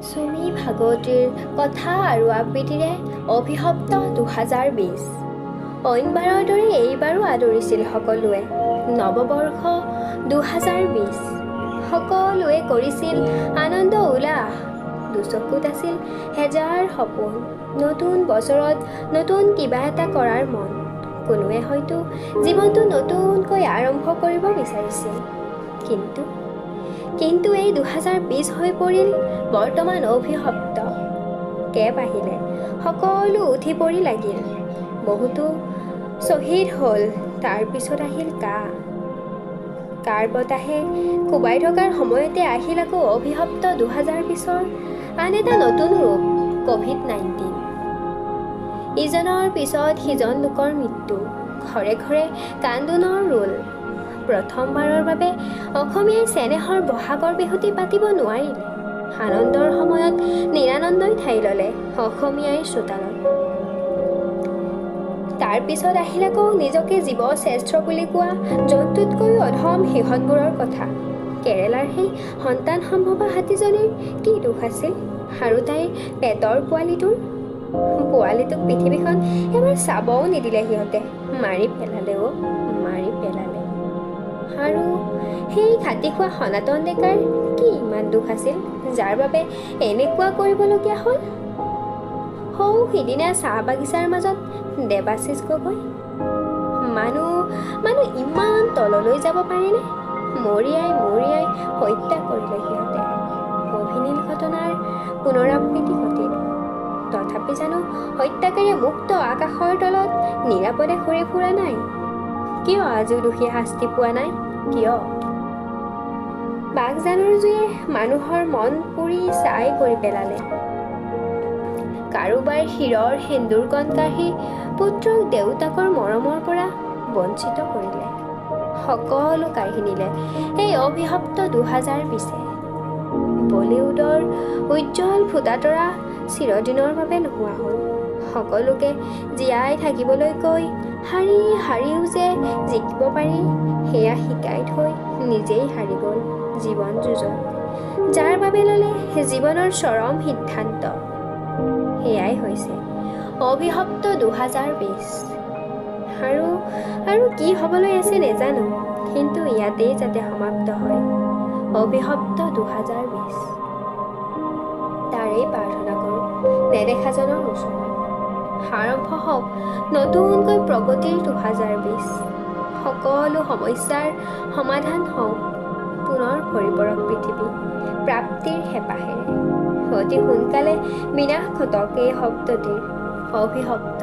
চুমি ভাগৱতীৰ কথা আৰু আবৃত্তিৰে অভিশপ্ত 2020। অইনবাৰৰ দৰে এইবাৰো আদৰিছিল সকলোৱে নৱবৰ্ষ 2020। সকলোৱে কৰিছিল আনন্দ উল্লাস। দুচকুত আছিল হেজাৰ সপোন, নতুন বছৰত নতুন কিবা এটা কৰাৰ মন। কোনোৱে হয়তো জীৱনটো নতুনকৈ আৰম্ভ কৰিব বিচাৰিছিল, কিন্তু কিন্তু এই 2020 হৈ পৰিল বৰ্তমান অভিশপ্ত। কেব আহিলে সকলো উঠি পৰি লাগিল, বহুতো শ্বহীদ হ'ল। তাৰপিছত আহিল কা। কাৰ বতাহে কোবাই থকাৰ সময়তে আহিল আকৌ অভিশপ্ত 2020ৰ আন এটা নতুন ৰূপ, ক'ভিড-19। ইজনৰ পিছত সিজন লোকৰ মৃত্যু, ঘৰে ঘৰে কান্দোনৰ ৰোল। প্ৰথমবাৰৰ বাবে অসমীয়াই চেনেহৰ বহাগৰ বিহুটি পাতিব নোৱাৰিলে। আনন্দৰ সময়ত নিৰানন্দই ঠাই ল'লে অসমীয়াৰ চোতালত। তাৰপিছত আহিল আকৌ নিজকে জীৱ শ্ৰেষ্ঠ বুলি কোৱা জন্তুতকৈও অধম সিহঁতবোৰৰ কথা। কেৰেলাৰ সেই সন্তান সম্ভৱা হাতীজনীৰ কি দোষ আছিল? আৰু তাইৰ পেটৰ পোৱালিটোৰ? পোৱালিটোক পৃথিৱীখন এবাৰ চাবও নিদিলে সিহঁতে, মাৰি পেলালে অ', মাৰি পেলালে। আৰু সেই খাটি খোৱা সনাতন ডেকাৰ কি ইমান দোষ আছিল যাৰ বাবে এনেকুৱা কৰিবলগীয়া হ'ল? সৌ সিদিনা চাহ বাগিচাৰ মাজত দেৱাশীষ গগৈ। মানুহ মানুহ ইমান তললৈ যাব পাৰেনে? মৰিয়াই মৰিয়াই হত্যা কৰিলে সিহঁতে। অভিনীল ঘটনাৰ পুনৰাবৃত্তি ঘটিল। তথাপি জানো হত্যাকাৰীয়ে মুক্ত আকাশৰ তলত নিৰাপদে ঘূৰি ফুৰা নাই? কিয় আজিও দোষীয়ে শাস্তি পোৱা নাই? কিয়? বাঘজানৰ জুয়ে মানুহৰ মন পুৰি ছাই কৰি পেলালে। কাৰোবাৰ শিৰৰ সেন্দুৰকণ কাঢ়ি পুত্ৰক দেউতাকৰ মৰমৰ পৰা বঞ্চিত কৰিলে। সকলো কাঢ়ি নিলে এই অভিশপ্ত 2020-এ। বলিউডৰ উজ্জ্বল ফুটাতৰা চিৰদিনৰ বাবে নোহোৱা হ'ল। সকলোকে জীয়াই থাকিবলৈ কৈ হাৰি হাৰিও যে জিকিব পাৰি সেয়া শিকাই থৈ নিজেই হাৰি গ'ল জীৱন যুঁজত, যাৰ বাবে ল'লে জীৱনৰ চৰম সিদ্ধান্ত। সেয়াই হৈছে অভিশপ্ত 2020। আৰু আৰু কি হ'বলৈ আছে নেজানো, কিন্তু ইয়াতেই যাতে সমাপ্ত হয় অভিশপ্ত 2020, তাৰেই প্ৰাৰ্থনা কৰোঁ নেদেখাজনৰ ওচৰত। আৰম্ভ হওক নতুনকৈ প্ৰগতিৰ 2020। সকলো সমস্যাৰ সমাধান হওক, পুনৰ ভৰি পৰক পৃথিৱী প্ৰাপ্তিৰ হেঁপাহেৰে। অতি সোনকালে বিনাশ ঘটক এই শব্দটিৰ, অভিশপ্ত।